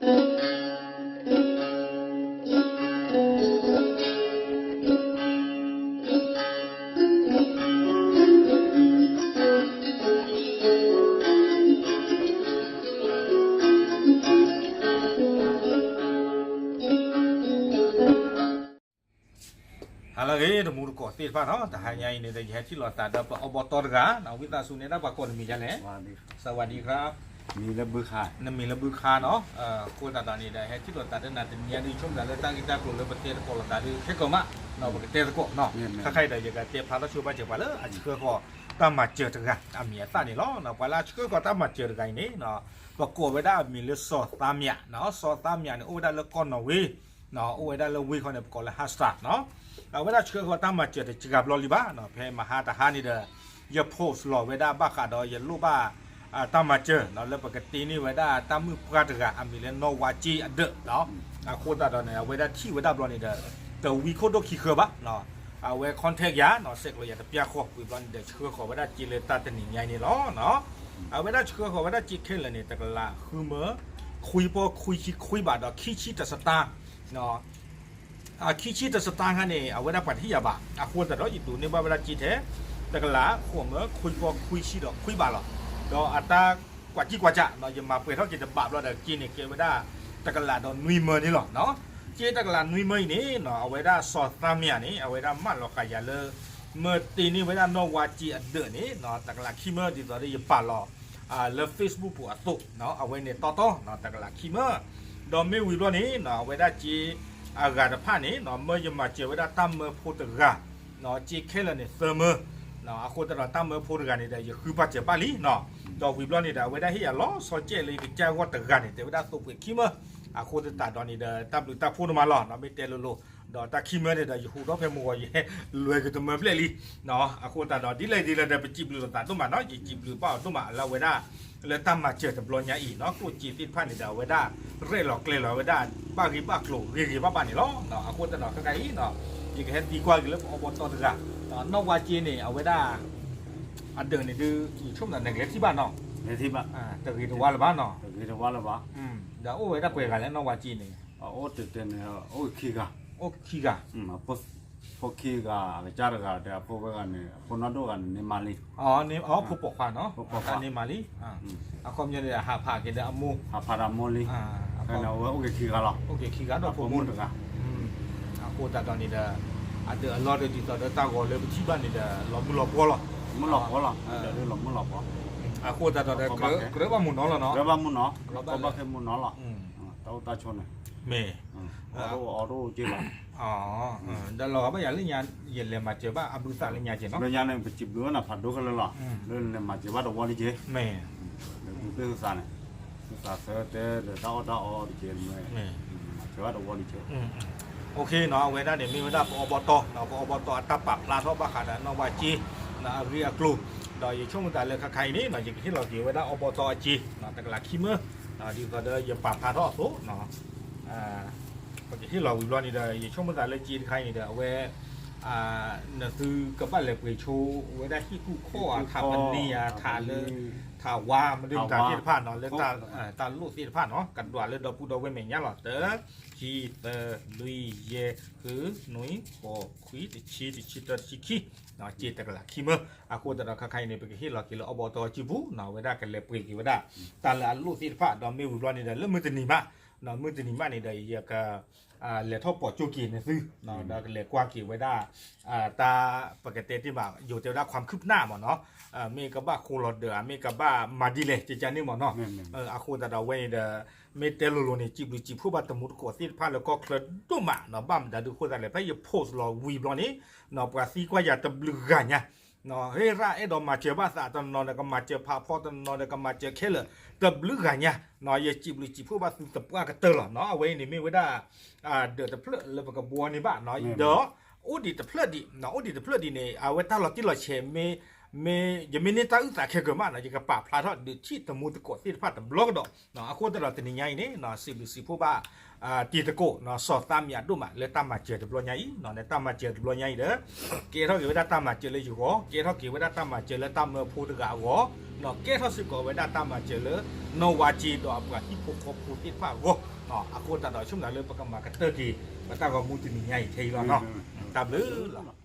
ဟါလၢအဂ့ၤ တမူတကိးသ့ၣ်တဖၣ်နီၤ, တဟါညါအံၤန့ၣ်ဒီး ယဟဲထံၣ်လိာ်သးဒီးပအီဘီတီတဂၤနီၤ, ဝံသးစူၤန့ၣ်ဒၣ်ပှၤကိးနမံၤဒ်လဲၣ်. စဝၤဒံခရၣ်, နမံၤလၢဘုခါနီၤ, အဃိသတးဒီးန့ၣ်ဒီး ဟဲထံၣ်လိာ်သးဒီးနၤတနံၤညါဒ် ဆိကမိၣ်သးလၢတၢ်ဂ့ၢ်တၢ်ကျိၤလၢပတဲသကိးလိာ်သးဒ်ခဲကိာ်မးနီၤ, ပကတဲသကိးနီၤ, ခဲခါအံၤဒီး ယကတဲဖျါထီၣ်ဆိဘၣ်စၢၤပှၤလၢအဆှၢဃီၤ တၢ်မၤစၢၤတဂၤအမံၤအသၣ်န့ၣ်လီၤ. ပှၤလၢအဆှၢဃီၤတၢ်မၤစၢၤတဂၤအံၤန့ၣ် ပကိးဝဲဒၣ်အမံၤလၢစီၤသါမၠးနီၤ, စီၤသါမၠးန့ၣ် အိၣ်ဝဲဒၣ်လၢကီၢ်နီၣ်ဝ့, အိၣ်ဝဲဒၣ်လၢဝ့ၢ်ခီန့ၣ် ပကိးလၢ Harstad နီၤ, အဝဲဒၣ်ဆှၢဃီၤတၢ်မၤစၢၤတစှၤဘျီလံဘၣ်နီၤ, ဖဲမဟါတဟါန့ၣ်ဒီး ယ post လီၤဝဲဒၣ်ဘၣ်ဃးဒီးယလိၣ်ဘၣ် တၢ်မၤစၢၤနီၤ, လၢပကတ့န့ၢ်ဝဲဒၣ်တၢ်မုၣ်ပှၢ်တဂၤအမံၤလၢနီၢ်ဝါက့အဒၢးနီၤ, အဃိသတးဒီးန့ၣ် အဝဲဒၣ်ထံၣ်ဝဲဒၣ်ဘျီန့ၣ်ဒီး တဝံခိၣ်ဒိၣ်ခံဃၢဘၣ်နီၤ, အဝဲ contact ယၤနီၤ, ဆဲးကျိးယၤတပျၢ်ဃီ ဝံၤဘျီန့ၣ်ဒီး ဆှၢဃီၤဝဲဒၣ်စ့လၢတၢ်တနံၤညါအံၤန့ၣ်လီၤ. အဝဲဒၣ်ဆှၢဃီၤဝဲဒၣ်စ့ခဲလၢာ်န့ၣ် တကလးဃုမၢ ခွံပီခွံဆံခွံဘးဒီး ခံဆံတစတၢ် ခံဆံတစတၢ်ခါန့ၣ် အဝဲဒၣ်ပှၤတဟ့ၣ်ယၤဘၣ်, အဃိသတးဒီး ယဒိးန့ၢ်ဘၣ်ဝဲဒၣ်စ့ထဲ တကလးဃိးမၢခွံပီခွံဆံဒီးခွံဘးလီၤ. ဒီးအတၢ်ကွၢ်ကံကွၢ်ကးနီၤ, ယမၤပှဲၤထီၣ်က့ၤတဘးဘျီဒီး စ့န့ၣ်ကဲဝဲဒၣ် တကလးဒီးနွံမၢန့ၣ်လီၤ. စ့တကလးနွံမၢအံၤန့ၣ်နီၤ, အဝဲဒၣ်စီၤသါမၠးန့ၣ် အဝဲဒၣ်မၢလီၤဃာ်ယၤလၢ မၢတ့န့ၢ်ဝဲဒၣ်နီၢ်ဝါက့အဒၢးန့ၣ်နီၤ, တကလးခံမၢ ဒ်သိးဒီးယပာ်လီၤ လၢ Facebook ပူၤအသိးနီၤ, အဝဲန့ၣ်တီတီနီၤ, တကလးခံမၢ. ဒီးမ့ၢ်ဝံၤဘျီန့ၣ်နီၤ, အဝဲဒၣ်စ့အဂၤတဖၣ်န့ၣ်နီၤ, မၢယမၤစၢၤဝဲဒၣ်တၢ်မၢဖိတဂၤ စ့ခဲလၢာ်န့ၣ်သၢမၢ. အဃိသတးဒီးတၢ်မၢဖိတဂၤန့ၣ်ဒီး ယဃုပာ်စၢၤဘၣ်လံနီၤ. ဒီးဝံၤဘျီန့ၣ်ဒီး အဝဲဒၣ်ဟ့ၣ်ယၤလီၤဆီကဲးလၢယကစၢ်ဂီၢ်တဂၤန့ၣ် တဲဝဲဒၣ်သိးပှဲၤခံမၢ. အဃိသတးဒီးန့ၣ်ဒီး တၢ်ဘျုးတၢ်ဖှိၣ်ဒိၣ်မးလီၤနီၤ, မ့ၢ်တဲလိၤလိၤ ဒီးတၢ်ခံမၢန့ၣ်ဒီး ယဟူးထီၣ်ဖဲမုၢ်ဂီၤ ယဟဲလွဲၤက့ၤတမၢဘျဲၣ်လံ. အဃိသတးဒီး ဒ်လဲၣ်ဒ်လဲၣ်ဒီး ပစံးဘျုးလိာ်သးဒိၣ်မးနီၤ, ယစံးဘျုးဘၣ်အီၤဒိၣ်မး လၢအဝဲဒၣ် လၢတၢ်မၤစၢၤတဘျီညါအံၤနီၤ, ကျိၣ်စ့သ့ၣ်တဖၣ်န့ၣ်ဒီး အဝဲဒၣ်ရဲၣ်လီၤကျဲၤလီၤဝဲဒၣ် ဘၣ်ဂ့ၢ်ဘၣ်ကျိၤဂ့ၤဂ့ၤဘၣ်ဘၣ်န့ၣ်လီၤ. အဃိသတးဒီးခဲခါအံၤနီၤ, ယကဟဲသံကွၢ်က့ၤလၢပအီဘီတီတဂၤ, နီၢ်ဝါက့န့ၣ် အဝဲဒၣ် အဒၢးန့ၣ်ဒုး ယဆိကမိၣ်သးနကလဲၤထံၣ်ဘၣ်နီၤ, တဂ့ၤတဝါလၢၤဘၣ်နီၤ, တဂ့ၤတဝါလၢၤဘၣ်, ဒီးအိၣ်ဝဲဒၣ်ပှဲၤဂၤလဲၣ် နီၢ်ဝါက့န့ၣ်, အိၣ်တတဲန့ၣ် အိၣ်ခံဂၤ, အိၣ်ခံဂၤ, ဖိခံဂၤ အကစၢ်တဂၤဒီး အဖိဝဲဂၤန့ၣ် အဖိနီၢ်ဒိၣ်ဂၤန့ၣ် န့ၢ်မါလံ, ဖိပိာ်ခွါနီၤ, ဖိပိာ်ခွါန့ၢ်မါလံ, အခီပညီန့ၣ် ဟးဖးက့ၤဒီးအမိၢ်, ဟးဖးဒီးအမိၢ်လံ, အဝဲအိၣ်က့ၤခံဂၤလီၤ, အိၣ်က့ၤခံဂၤဒီးဖိမုၣ်တဂၤ, အဃိသတးဒီးန့ၣ်ဒီး အဒၢးအလီၢ်ဒီး ဒ်သိးဒီးတၢ်ဂီၤလၢပထံၣ်ဘၣ်န့ၣ်ဒီး လီၤမုၢ်လီၤပှီၢ်လီၤ, မုၢ်လီၤပှီၢ်လီၤ, လီၤမုၢ်လီၤပှီၢ်, အဃိသတးဒီး ကြၢးဘၣ်မုၢ်နီၤလီၤနီၤ, ကြၢးဘၣ်မုၢ်နီၤ, တၢ်အိၣ်တၢ်ဆိးန့ၣ်, မ့ၢ်, အီၣ်တအိၣ်အီတအိၣ်က့လီၤ, ဒီးလီၤဂာ်ဘၣ်ယၤလၢညါ ယလဲၤမၤစၢၤဘၣ်အဘုသးလၢညါက့နီၤ, လၢညါန့ၣ် ပစံးဘျုးဝဲနၤဖးဒိၣ်ခဲလၢာ်လီၤ, လၢနလဲၤမၤစၢၤဘၣ်တဝီလံက့, မ့ၢ်, လၢသုသးန့ၣ်, သုသးသၢတဲဒီးတၢ်အီၣ်တၢ်အီတက့, မၤစၢၤဘၣ်တဝီလံက့ OKနီၤ, အဝဲဒၣ်န့ၣ် မ့ၢ်ဝဲဒၣ်ပအီဘီတီ, ပအီဘီတီအတၢ်ပာ်ဖျါထီၣ်ဘၣ်ဃးဒီးနီၢ်ဝါက့ အဂ့ၢ်အကျိၤ, ဒီးယဆိကမိၣ်သးလၢခါခါအံၤန့ၣ် ယကဟ့ၣ်လီၤက့ၤဝဲဒၣ်အီဘီတီအက့ တကလးခံမၢ, ဒ်သိးဒီးယပာ်ဖျါထီၣ်အသိး ပကဟ့ၣ်လီၤဝံၤဘျီန့ၣ်ဒီး ယဆိကမိၣ်သးလၢက့တခါအံၤန့ၣ်ဒီး အဝဲ နသုကဘၣ်လဲၤပှ့ၤဆိဝဲဒၣ်ဟံၣ်ကူၣ်ခီၣ်ဧါ ထးပနံၤဧါ ထးလၢ ထးဝါ မဒုမတၤသ့ၣ်တဖၣ်နီၤ လၢတၢ်လိၣ်သ့ၣ်တဖၣ်နီၤ ကဒွးလၢဒီပုၢ်ဒီဝဲၢ်မဲာ်ညါလီၤ. တၢ ခံ သၢ လွံၢ် ယဲၢ် ဃု နွံ ဃိး ခွံ တဆံ တဆံတၢ တဆံခံ, က့တကလးခံမၢ. အဃိသတးဒီးခါခါအံၤန့ၣ် ပကဟ့ၣ်လီၤက့ၤလၢအီဘီတီအစုပူၤနီၤ အဝဲဒၣ်ကလဲၤပှ့ၤက့ၤဝဲဒၣ် တၢ်လၢအလိၣ်သ့ၣ်တဖၣ် ဒီးမ့ၢ်ဝံၤဘျီန့ၣ်ဒီး လၢမုၢ်တနံၤမး မုၢ်တနံၤမးန့ၣ်ဒီး ယက လဲၤထီၣ်ပိာ်ကၠိက့ၤနသု ဒီးကလဲၤကွၢ်က့ၤဝဲဒၣ် တၢ်ပကတဲတ့ၢ်မး ယိၤတဲဝဲဒၣ် ความคืบหน้า မ့ၢ်နီၤ မ့ၢ်ကဘၣ်ဃိလီၤဒၢး မ့ၢ်ကဘၣ်မၤဒ်လဲၣ် ကကန့ၣ်မ့ၢ်နီၤ. အဃိသတးဒီးဝဲန့ၣ်ဒီး မ့ၢ်တဲလိၤလိၤန့ၣ် စံးဘျုးစံးဖှိၣ်ဘၣ်တမူတကိးသ့ၣ်တဖၣ်လၢကီၢ်ချၢဒိၣ်မးနီၤ ဘၣ်မတၤဒုးအဃိသတးလဲၣ် ဖဲယ post လီၤဝံၤဘျီန့ၣ် ပှၤသံကွၢ်ယၤတဘျုးဂၤညါ ဟ့ၣ်ရၣ်အဲၣ်ဒိးမၤစၢၤဘၣ်သး တနီၤဒီးကမၤစၢၤဖးဖီ တနီၤဒီးကမၤစၢၤခဲလၢာ် တဘျုးဂၤညါ ယစံးဘျုးစံးဖှိၣ်ဘၣ်သုသပှၢ်ကတၢၢ်လီၤနီၤ. အဝဲအံၤန့ၣ်မ့ၢ်ဝဲဒၣ် ဒၢးတဖျၢၣ်လၢပကဘှီန့ၢ်ဘၣ်နီၤ ဒီး အိၣ်ဒံးတဖျၢၣ်ဒံး အိၣ်ဒံးတဖျၢၣ်ဒံးန့ၣ် အဝဲတၢ်လီၤတံၢ်လီၤဆဲးမ့ၢ် မ့ၢ်ယမ့ၢ်န့ၢ်တၢ်အုၣ်သးခဲကၢၤမးနီၤ ယကပာ်ဖျါထီၣ်ဒုးထံၣ်တမူသကိးသ့ၣ်တဖၣ်တဘျီကဒီး, အဃိသတးဒီးတနံၤညါအံၤန့ၣ် စံးဘျုးစံးဖှိၣ်ဘၣ် တံၤသကိး စီၤသးမံၤအဒိၣ်မး လၢတၢ်မၤစၢၤတဘျီညါအံၤ, လၢတၢ်မၤစၢၤတဘျီညါအံၤဒီး ကဲထီၣ်က့ၤဝဲဒၣ်တၢ်မၤစၢၤလၢယဂီၢ်, ကဲထီၣ်က့ၤဝဲဒၣ်တၢ်မၤစၢၤလၢတၢ်မၢဖိတဂၤအဂီၢ်, ကဲထီၣ်စ့ၢ်ကီးဝဲဒၣ်တၢ်မၤစၢၤလၢ နီၢ်ဝါက့ဒီးအပှၤဟံၣ်ဖိဃီဖိသ့ၣ်တဖၣ်အဂီၢ်, အဃိသတးဒီးဆိကမိၣ်လၢပကမၤကတၢၢ်က့ၤ ပတၢ်ဂီၤမူတနံၤညါအံၤထဲအံၤလီၤ. တၢ်ဘျုးလီၤ.